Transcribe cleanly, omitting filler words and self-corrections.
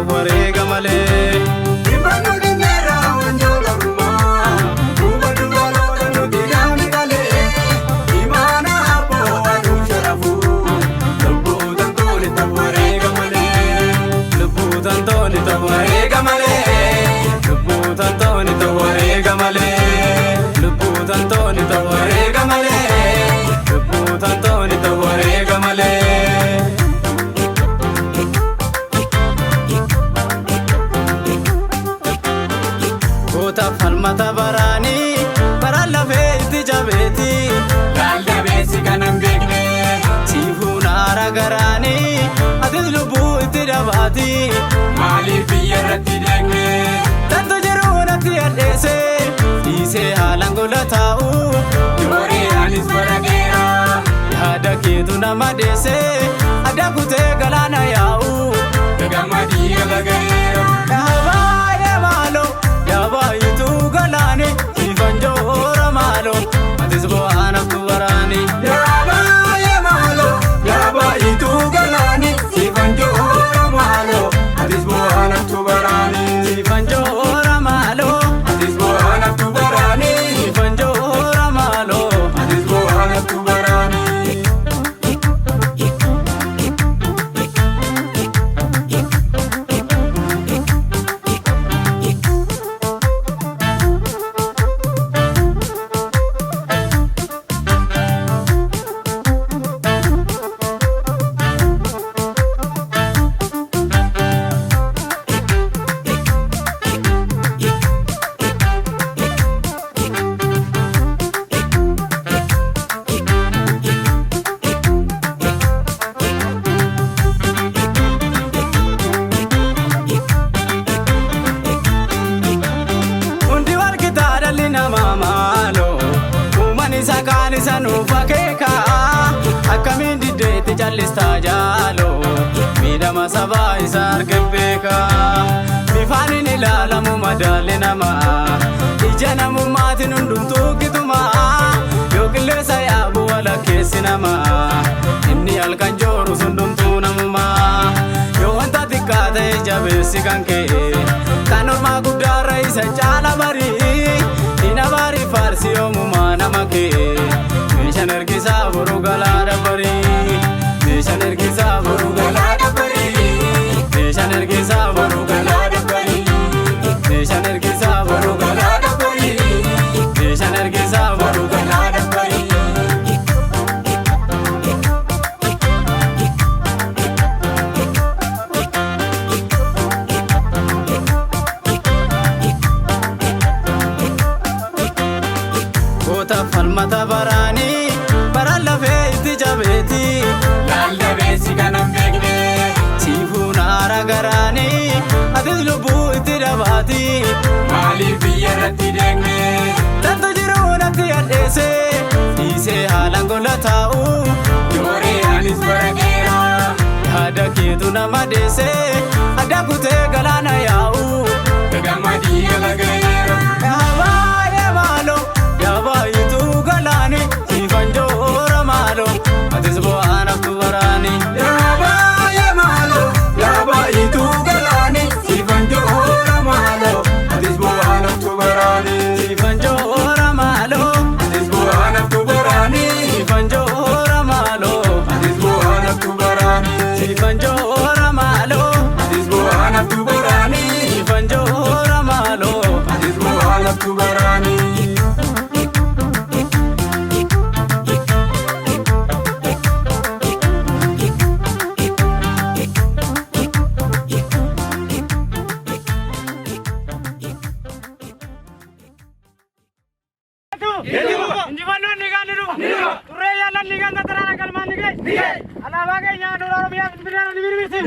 ta'u wareega malee. Dhibbannoo dinneerraa wanjoo gabrummaa, hubadhu dhaloota nuti daami qalee, imaana abboo aduu sharafuu, lubbuu tantooni ta'u wareega malee. Lubbuu tantooni ta'u wareega malee. Lubbuu tantooni ta'u wareega malee. Lubbuu tantooni ta'u wareega malee. Lubbuu tantooni ta'u wareega malee. Goota falmata baraanii baraan lafee itti jabeeti. Laaldabeessi kan hin beekne, Siifuun aara garaanii atis lubbuu itti dabaati. Maaliif biyya irratti deegne? Tantu jiruu natti addeesse dhiisee haalaan gola taa'u. Yooree anis bara dheeraa, Yaada keetu nama deesse adda kutee galaana yaa'u. Gagammadii galagaheera. Yaabaayee maaloo yaabaayituu galaani ifan joora maaloo atis bu'aan haftu waraani. Yaabaayee maaloo, yaabaayituu galaani, siifan joora maaloo, atis bu'aan haftu baraani. Ifan joora maaloo Atis bu'aan haftu baraani. ifan joora maaloo. Atis bu'aan haftu baraani. Hundi wal qixaa dhalli namaa maaloo uumaan isa kaan isa nuuf akeeka akkamiin diddeetti callistaa jaaloo miidhama sabaa isa arge beeka bifaan hin ilaalamu madaalli namaa ija namummaatiin hundumtuu qixuma yoo qilleessa yaabu walakkeessi namaa inni halkan jooru sundumtuu namumaa yoo wanta xiqqaa ta'e jabeessi kan ka'e kan ormaa guddaarra isa caala barii dhina barii faarsi yoomumaa nama ka'e meeshaan ergisaa boruu galaa dabarii meeshaan ergisaa boruu galaa dabarii meeshaan ergisaa boruu galaa dabarii meeshaan ergisaa boruu galaa dabarii meeshaan ergisaa boruu galaa dabarii. Goota falmata baraanii baraan lafee itti jabeeti. Laaldabeessi kan hin beekne, Siifuun aara garaanii atis lubbuu itti dabaati. Maaliif biyya irratti deegne? Tantu jiruu natti addeesse dhiisee haalaan gola taa'u. Yooree anis bara dheeraa, Yaada keetu nama deesse adda kutee galaana yaa'u. Gagammadii galagaheera. Yaabaayee maaloo yaabaayituu galaani ifan joora maaloo atis bu'aan haftu waraani. Yaabaayee maaloo, yaabaayituu galaani, siifan joora maaloo, atis bu'aan haftu baraani. Ifan joora maaloo Atis bu'aan haftu baraani. ifan joora maaloo Atis bu'aan haftu baraani. ifan joora maaloo Atis bu'aan haftu baraani. ifan joora maaloo. Atis bu'aan haftu baraani. Injifannoon ni gaanni dhufa. Turree yaalan ni ganta taraara galmaan ni ga'e. Alaabaa keenya handhuura Oromiyaa Finfinnee ni birbirsin.